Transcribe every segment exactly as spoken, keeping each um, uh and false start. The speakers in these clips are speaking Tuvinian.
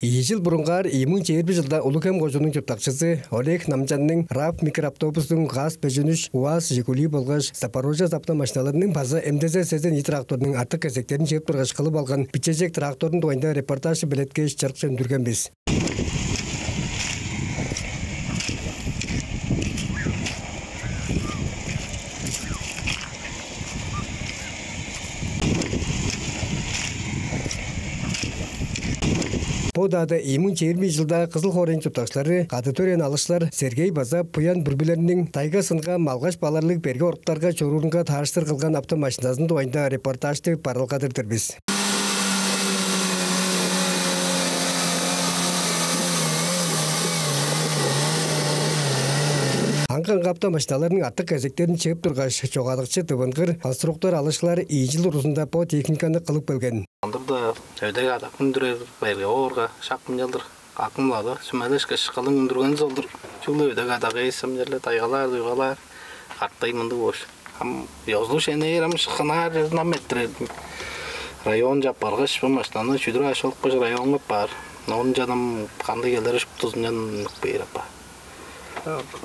Ийи чыл бурунгаар, ийи муң чээрби чылда Улуг-Хем кожууннуң чурттакчызы Олег Намчанның РАФ микроавтобустуң, ГАЗ бежен үш, УАЗ, Жигули болгаш Запорожец автомашиналарының база МТЗ сезен ийи тракторунуң артык кезектерин чыып тургаш кылып алган бичежек трактордуң дугайында репортажты белеткеш, чырыкче үндүрген бис. Бо удаада ийи муң чээрби чылда Кызыл хоорайның чурттакчылары кады төрээн алышкылар Сергей база Буян бүрбүлериниң тайга-сынга, малгаш-баларлыг берге оруктарга чоруурунга таарыштыр кылган автомашиназының дугайында репортажты бараалгадыр-дыр бис. Аңгы-аңгы автомашиналарның артык кезектерин чыып тургаш, чогаадыкчы Тывынгыр конструктор алышкылар ийи чыл дургузунда бо техниканы кылып келген. Ындыг-даа өдек-адак үндүрер, берге оорга шак мынчалдыр акым-биле сүмелешкеш, кылын үндүргенивис ол-дур. Чүгле өдек-адак эвес, ам черле тайгалаар, туйгалаар, каттай мындыг болуш. Ам ёзулуг шенээр, ам шыхынаар чер нам эрттирер. Районче аппаргаш, бо машинаны чүдүр ааш алып каш, районга аппаар. Оон ынчан ам кандыг келер шуптузун ынчан үнүп бээр апаар.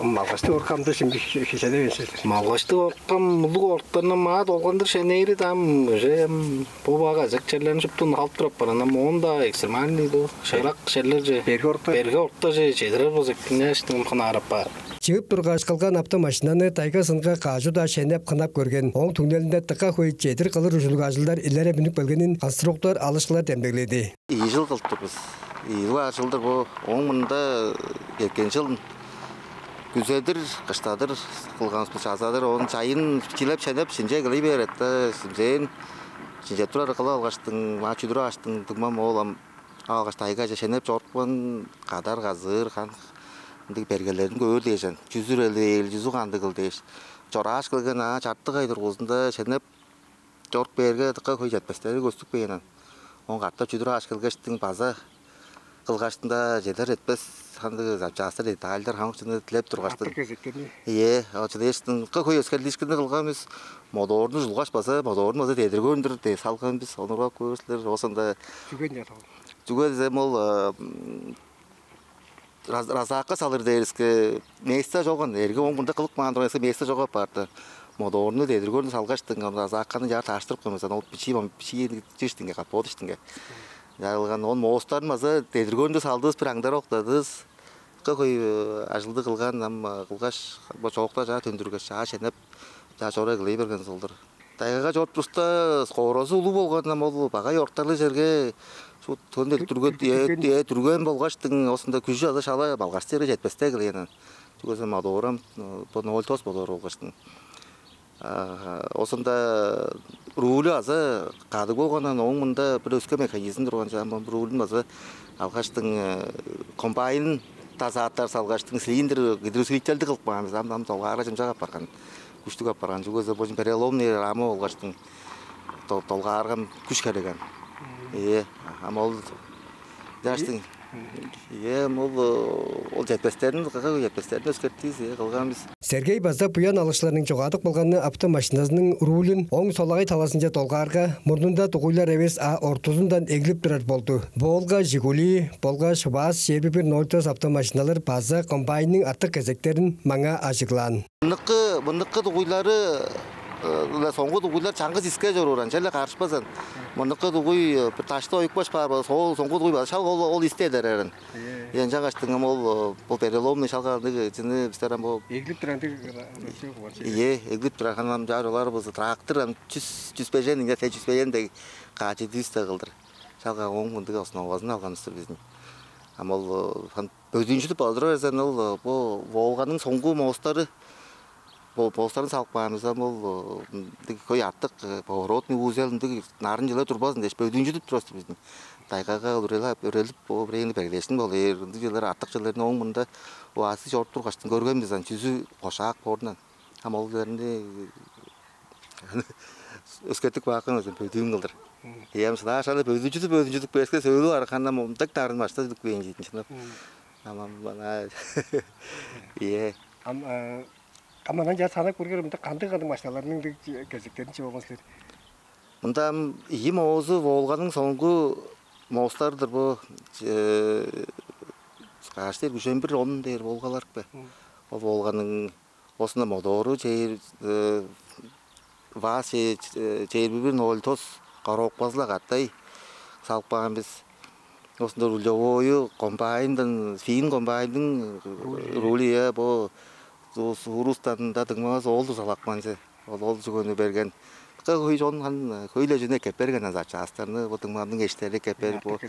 Малгаштыг оорукка ам дыш ынча хи-, хи-, хиже-даа берген силер. Малгаштыг оорукка ам улуг оруктарны маа долгандыр шенээри-даа ам уже ам бо бага азак черлерин шупту халып турап барган. Ам оон-даа экстремальный бо шыырак черлерже, берге оруктар, берге оруктарже чедирер болза, княжтың хынаар апаар. Чыып тургаш кылган автомашинаны тайга-сынга кажы-даа шенеп, хынап көрген. Ооң түңнелинде дыка хөй чедир кылыр ужурлуг ажылдар илередип үнүп келгенин конструктор алышкылар демдегледи. Ийи чыл кылып тур бис. Ийи чыл ажылдыр бо. Ооң мурнунда, э, эрткен чылын күзедир, кыштадыр кылган бис, чазадыр. Оон чайын чилеп-шенеп, шинче кылый бээр эвес-даа, шинчээн, шинчеп турар кылып алгаштың, маа чүдүр ааштың, дуңмам ол ам алгаш тайгаже шенеп чорупкан, кадар, казыыр, кан ындыг бергелерин көөр дээш, ам чүзү үрелиил, чүзү кандыгыл дээш. Чорааш келген, аа, чартык ай дургузунда шенеп чоруп бээрге, дыка хөй четпестери көстүп кээни. Оон катап чүдүр ааш келгештиң, база кылгаштың-даа, чедер-четпес кандыг запчастар, детальдар хамык чүвени дилеп тургаштың. Артык кезектерни. Ийе, ол чүдээштиң дыка хөй өскерлиишкинни кылган бис. Моторну чулгаш, база моторну база дедир көрүндүр деп салган бис. Ону уруп ап көөр силер. Оозунда чүге ынчаар ол? Чүге дезем, ол, э, м, раз-, разаакка салыр дээриске место чок, ам эрги ооң мурнунда кылып каан турган эвес, место чок апаар-даа. Моторну дедир көрүндүр салгаштың, ам разаакканы чаар таарыштырып каан бис, ол бичии, бичии чиштиңге, капот иштинге. Чарылган, ол мостарын база дедир көрүндүр салдывыс, бир аңдар октадывыс. Дыка хөй, э, ажылды кылган, ам, э, кылгаш, бо чоокта чаа төндүргеш, чаа шенеп, чаа чоруй кылый берген ол-дур. Тайгага чоруп турувуста, скорозу улуг болган, ам ол багай оруктарлыг черге шуут тон дедир дүрген, э, э, дүрген болгаштың, оозунда күжү азы шала малгаш черге четпестей кылыйн. Чүге дизе мотору ам, э, бо ноль тос мотор болгаштың. А, оозунда рулю азы кадыг болган, ооң мурнунда бир өске механизм турган, ам бо рулюн база алгаштың, э, комбайн дозатор салгаштың, цилиндр, гидроусилительди кылып каан бис, ам, ам долгаарга чымчак апарган, күштүг апарган. Чүге дизе бо чүн переломный рама болгаштың, дол-, долгаарга ам күш херек аан. Мм. Ийе, ам ол чаштың. Ийе, ам ол, ол четпестерин, кыга четпестерин өскертивис, ийе, кылган бис. Сергей база Буян алышкыларның чогаадып калганы автомашиназының рулюн оң солагай талазынче долгаарга, мурнунда дугуйлар эвес, а ортузундан эглип турар болду. Волга, Жигули болгаш ВАЗ чээрби бир ноль тос автомашиналар база комбайнның артык кезектерин маңаа ажыглаан. Мындыкы, мындыкы дугуйлары, э, соңгу дугуйлар чаңгыс иске чоруур, ынчалдыр карышпазын. Мындыкы дугуй, э, бир дашты оюпкаш баар болза, сол соңгу дугуй база шак ол, ол истедер эрин. Ийе. Ийе, ынчангаштың ам ол, э, бо переломный шалгаандыг чүнү бистер ам бо эглип турар ындыг ра-, ра-, чок бар чүве. Ийе, эглип турар, ханам чаар олар болза трактор ам чүс, чүс бежен, ийе, те чүс бежен дег качы дүүс-даа кылдыр. Шалга ооң мындыг основазын алган улус-тур бис. Ам ол, э, хан бөдүүнчүдүп алдыра берзен, ол, э, бо Волганың соңгу мостары, бо-, мостарын салып каан болза, ам ол, э, ындыг хөй артык, э, поворотный узел ындыг нарын чылай турбазын дээш, бөдүүнчүдүп турар-дыр бис. Тайгага ол үрелип, үрелип, бо бирээни бергедээшкин болур. Ындыг чылдар, артык чылдарда ооң мурнунда УАЗ чоруп тургаштың көрген бис, ам чүзү кошаак боорундан. Ам ол чылдарны өскертип каапкан болза, бөдүүн кылдыр. Мм. Ийе, ам шыдаар шала бөдүүнчүдүп, бөдүүнчүдүп кээривиске, сөөлү арыкканда мындыг нарын баштай дүкпээн чиидин, чынап. Мм. Ам, ам, ана, ийе. Ам, э, ам анаа чаа санап көрүңер, мында кандыг-кандыг машиналарның ындыг кезектерин чыып алган силер? Мында ам ийи моозу Волганың соңгу Моостар-дыр бо, э, каш дээр, үжен бир он дээр Волгалар бе? Ол Волганың оозунда мотору чээр, э, ВАЗ чээр, э, чээрби бир ноль тос коробказы-ла катай салып каан бис. Оозунда рулевою комбайндан, фин комбайндың рули, э, бо Урустан-даа Дыңмавыс оолду салып каан че. Ол, ол чүгени берген. Дыка хөй чон, хан, хөй-ле чүнү эккеп берген, аза частарны, бо Дыңмавның эштери эккеп берип, бо,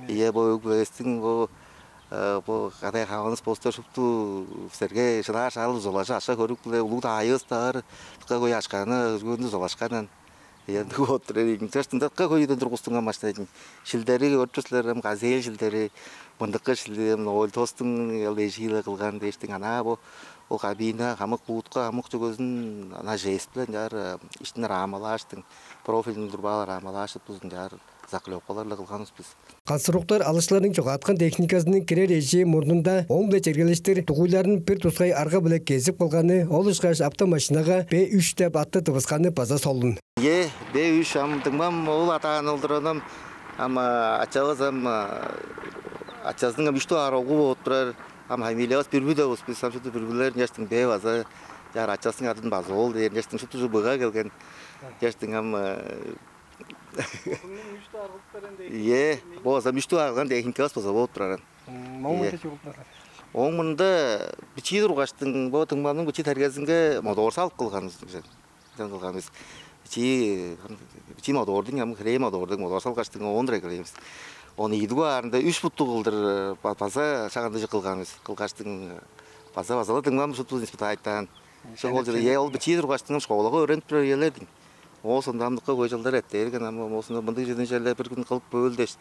ийе, бо өг-бүлевистиң, бо, э, бо кадай хаваныс постар шупту силерге шыдаар шаалы дузалажып, акша-хөрүк-биле улуг даайывыс-даа бар, дыка хөй акшаны, чүгени дузалашкан. Ийе, ындыг болуп турар ийин. Чаштың дыка хөйден тургустунган машина ийин. Шилдери көрүп тур силер, ам «Газель» шилдери, мындыкы шилдери, ам Ноль Тостуң ол эжии-ле кылган дээштиң, анаа бо, ол кабина, хамык будка, хамык чүвезин анаа жесть-биле ынчаар, э, иштин рамалааштың, профильный турбаалар рамалааш, тузун ынчаар заклёпкалар-ла кылганывыс бис. Конструктор алышкыларның чогааткан техниказының кирер эжии мурнунда, ооң-биле чергелештир дугуйларын бир тускай арга-биле кезип кылганы, ол ышкаш автомашинага Б үш деп атты тывысканы база солун. Ийе, Б үш, ам Дыңмам ол адаан ол-дур, ам, ам, а, ачавыс, ам, а, ачазының ам үш дугаар оглу болуп турар, ам фамилиявыс Бүрбү деп улус бис, ам шупту Бүрбүлер, ынчаштың Б база, чаар ачазының адын база ол дээр, ынчаштың шупту чүве Б-га келген, ынчаштың ам, э, Бозумнуң үш дугаар кылып берген дег. Ийе, бо база ам үш дугаар кылган техникавыс база болуп турар. М, моң мында чүглүп турар. Ооң мында бичии тургаштың, бо Дыңмамның бичии тергезинге мотор салып кылган бис. Ынчан кылган бис. Бичии, бичии мотордуң, ам хрей мотордуң мотор салгаштың, оон-дур эгелээн бис. Ону ийи дугаарында үш буттуг кылдыр, ба-, база шагандыжы кылган бис. Кылгаштың база, база-ла Дыңмам шупту испытайтаан. Шо ол чер, ийе, ол бичии тургаштың ам школага өөренип турар үелер ийин. Оозунда ам дыка хөй чылдар эртер ийин, ам оозунда мындыг чүвени черле бир хүн кылып көөл дээш.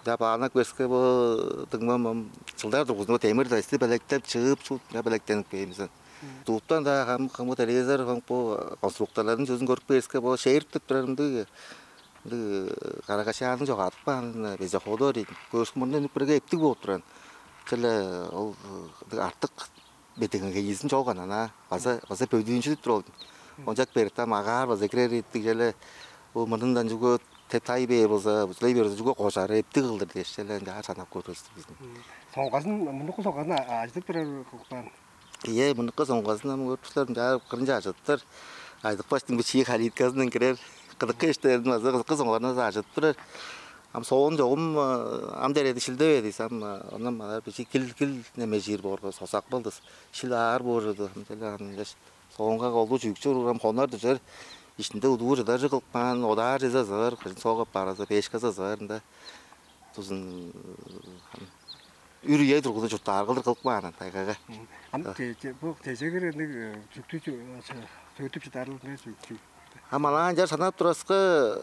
Чаа, баанак берске, бо Дыңмам ам чылдар дургузунда демир дайсты белеткеп, чыып, шуут, чаа, белеткенип кээр бис. Мгм. Ютубтан-даа хам, хамык телевизор, хамык бо конструкторларның чүвезин көрүп кээрге, бо шерип деп турар мындыг, мындыг, э, Карагашаанның чогаадып каан, э, вездеходу бар ийин. Көөрүвүске, мурнунда үнүп кээрге, эптиг болуп турган. Черле ол, э, мындыг артык бедеңгейизин чоган, анаа база, база бөдүүнчү деп тур ол. Мгм. Ончак берип, ам агаар база кирер ийик, черле бо мурнундан чүве теп тай бээр болза, бүзүлей бээр болза, чүве кожары эптиг кылдыр дээш, черле ынчаар санап көрүвүстүр бис. Мгм. Соңгазын, мындыг соңгазын а-, ажыдып турар кылып каан. Ийе, мындыг соңгазын ам көрүп тур силер, ынчаар кырынче ажыдыптар. Айдыкпаштың бичии калитказындан кирер, кыдыкы эштерин база, кыдыкы соңгазын база ажыдып турар. Ам соон чогум, а, ам дереди шилдеведис, ам, а, оон ам алар бичии кил, кил немежир боорга соксак болдус. Шил аар боор чорду. Ам черле ам дээш, соонга колдуу чүгүкчү уруурам, хонар-дужар, иштинде удуур-чыдар чыгылып каан, одаар чезе ызыгар, кыжын соогап баар аза, печка ызыгар ында. Тузун, ам, үр-үе тургузу чурттаар кылдыр кылып каан тайгага. Мгм. Ам, а, те-, те-, бо тежегир ындыг, э, чүктү чү-, э, чө-, сөөртүп чыдаарыл, не чү-, чү-, Ам алаан чаар санап тураска,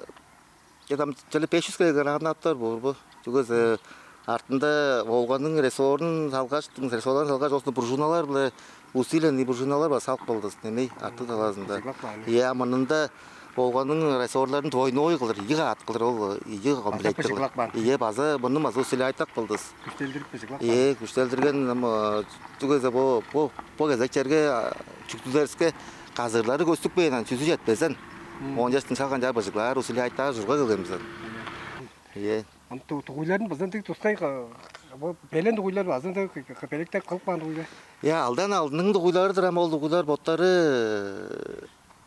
эдам черле беш чүс килограммнаптар боор бу. Чүгезе артында Волганың рессорун салгаш, рессорларын салгаш, оозунда пружиналар-биле, усиленный пружиналар-биле салып кылдыс, немей, арты талазында. Быжыглап каан. Ийе, мурнунда Волганың рессорларын двойной кылдыр, ийи каат кылдыр, ол ийи комплект кылдыр. Быжыглап каан. Ийе, база мурнун база усиляйтак кылдыс. Күштелдирип быжыглап каан. Ийе, күштелдирген, ам, чүгезе бо, бо, бо кезек черге, а, чүктүлериске казырлары көстүп кээр, ан чүзү четпезен. Мм. Оон чаштың шалган чаа быжыглаар, усиляйтаар ужурга келген бис. Ийе. Ийе. Ам ту-, дугуйларын база ындыг тускай ка-, бо белен дугуйлар база ындыг к-, к-, белеткеп кылып каан дугуйлар. Ийе, алдан алдының дугуйлары-дыр, ам ол дугуйлар боттары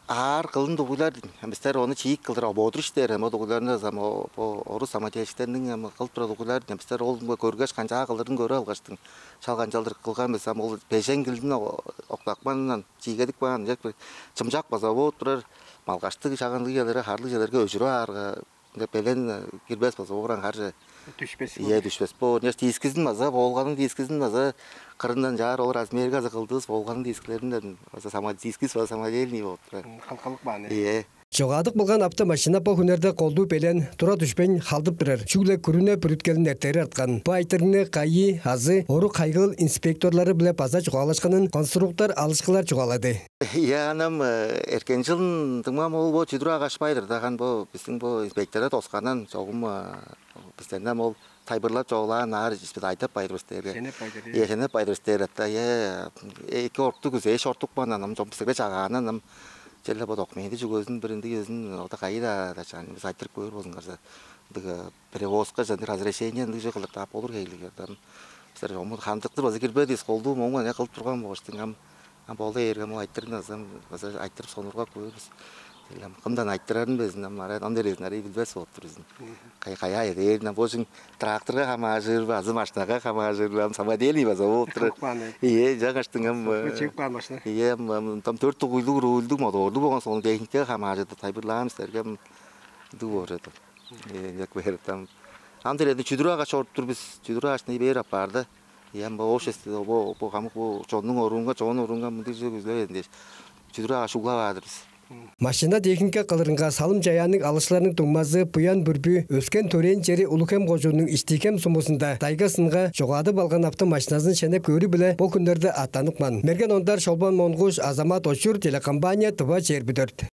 аар кылын дугуйлар. Ам бистер ону чиик кылдыр обоодур иштээр, ам ол дугуйларны ам о-, бо орус самодельщиктерниң ам кылып турар дугуйлар. Ам бистер ол көргеш, канчаар кылырын көрүп алгаштың, шалган чалдыр кылган бис. Ам ол бежен килдин о-, октапканындан чиигедип каан, ынчап бир чымчак база бооп турар, малгаштыг, шагандыг черлерге, харлыг черлерге өжүрүп аарга, ынча белен, э, кирбес болза, оораң харже. Дүшпес. Ийе, болур. Дүшпес боор. Ынчаш дискизин база, Волганың дискизин база кырындан чаар ол размерге база кылдывыс, Волганың дискилеринден база самодельный, дискиз база самодельный болуп турар. М, халкалык баан, э. Ийе. Чогаадып кылган автомашина бо хүннерде колдуу белен, тура дүшпейн халдып турар. Чүгле күрүне бүрүткелин эртери арткан. Бо айтырыгны ГАИ азы орук хайгыыл инспекторлары-биле база чугаалашканын конструктор алышкылар чугаалады. Ийе, анам, э, эрткен чылын дыңмам ол бо чүдүр агашпай-дыр даган, бо бистиң бо инспекторда тосканан чогум, э, бистерден ол тайылбырлап чугаалаан, аар испит айтап байдырбыс дээрге. Шенеп байдыр, Ийе, шенеп байдырбыс дээр атта. Ийе, эки оруктуг күзээш ортук баан анам чогум бистерге чагаанын анам черле бо документи чүгезин бир ындыг өзүн ода кайда дачаан бис айтырып көөр болзуңарза. Ындыг перевозка чаныр разрешение ындыг же кылдыртаап болур хейлиге там. Силер ому хандыктыр база кирбедис, колдуу моңу не кылып турган болуштуң ам. Ам болу эргем ол айтырын азам база айтырып сонурга көөрбүз. Кымдан айтырарын безин ам арай ам дерезин арай билбес болуп тур бизин. Кай кая эдерин ам божун тракторга хамаажыр базы машинага хамаажыр ам самодельный база болуп тур. Ие жаңаштың ам. Чыгып каан машина. Ие ам там төрт тугуйлуг рулдуг моторлуг болгон соң техникага хамаажырды тайбырлаан силерге ам. Ындыг боор эди. Ындыг бээр там. Ам диледи чүдүрү агаш оруп тур бис. Чүдүрү агашны бээр аппаарда. Ям бо общество бо бо камык бо чоннуң оруунга, чон оруунга мындыг чүзү күзлеведин дээш. Чүдүрү агаш углап аадыр бис. Машина техника кылырынга салым чаяанныг алышыларның дуңмазы Буян Бүрбү өскен төрээн чери Улуг-Хем кожууннуң Иштиг-Хем сумузунда дайгасынга чогаадып алган автомашинасын шенеп көөрү-биле бо хүннерде аттанып каан. Мерген Ондар, Шолбан Монгуш, Азамат Очур, телекомпания Тыва чээрби дөрт.